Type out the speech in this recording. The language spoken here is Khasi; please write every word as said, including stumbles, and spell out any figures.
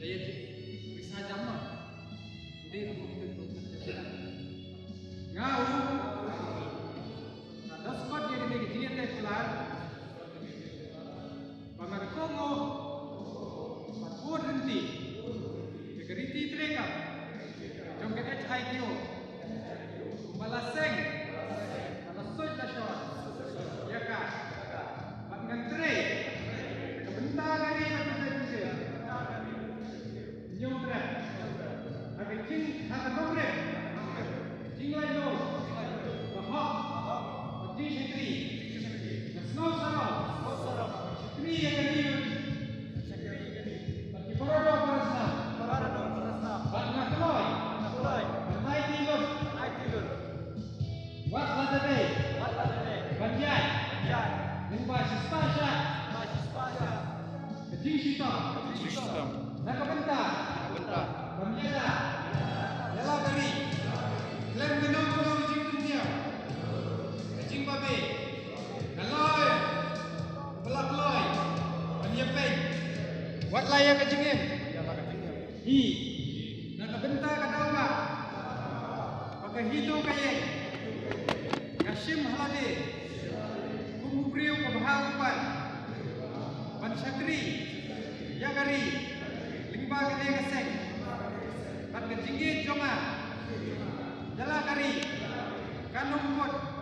Ïa ki pisa jam ma. Dei ruh tu tu. Nga u. Nga da skot ïa kane ka jingïateh kular. Ba nga da kohnguh bad bud ryntih ïa ka riti treikam jong ka H I T O. Kumba la seng, ba la suit la shor ïa ka. Bad ngan trei ha ka bynta ka ri bad ka jaitbynriew. Ñiewtrep ha ka jing, ha ka nongrim, jinglaitluid, ka hok bad jingshakri. Nga sngewsarong shakri ïa ka ri bad ki para doh para snam. Bad nga kloi ban aiti lut wat lada dei ban ïaid lyngba shispah shah ka jingshitom. Jingshitom. Na ka bynta ban ïada ïa la ka ri khlem kano kano ka jingpyntiaw, ka jingbabe. Nga loi ba la kloi ban ïapeiñ wat la ïa ka jingim. Hi na ka bynta ka daw ba ka HITO ka ïeng. Nga shim ha lade kum u briew ka bha u pan ban shakri ïa ka ri lyngba kane ka seng. Bad ka jingïeit jong nga ïa la ka ri kan ym kut.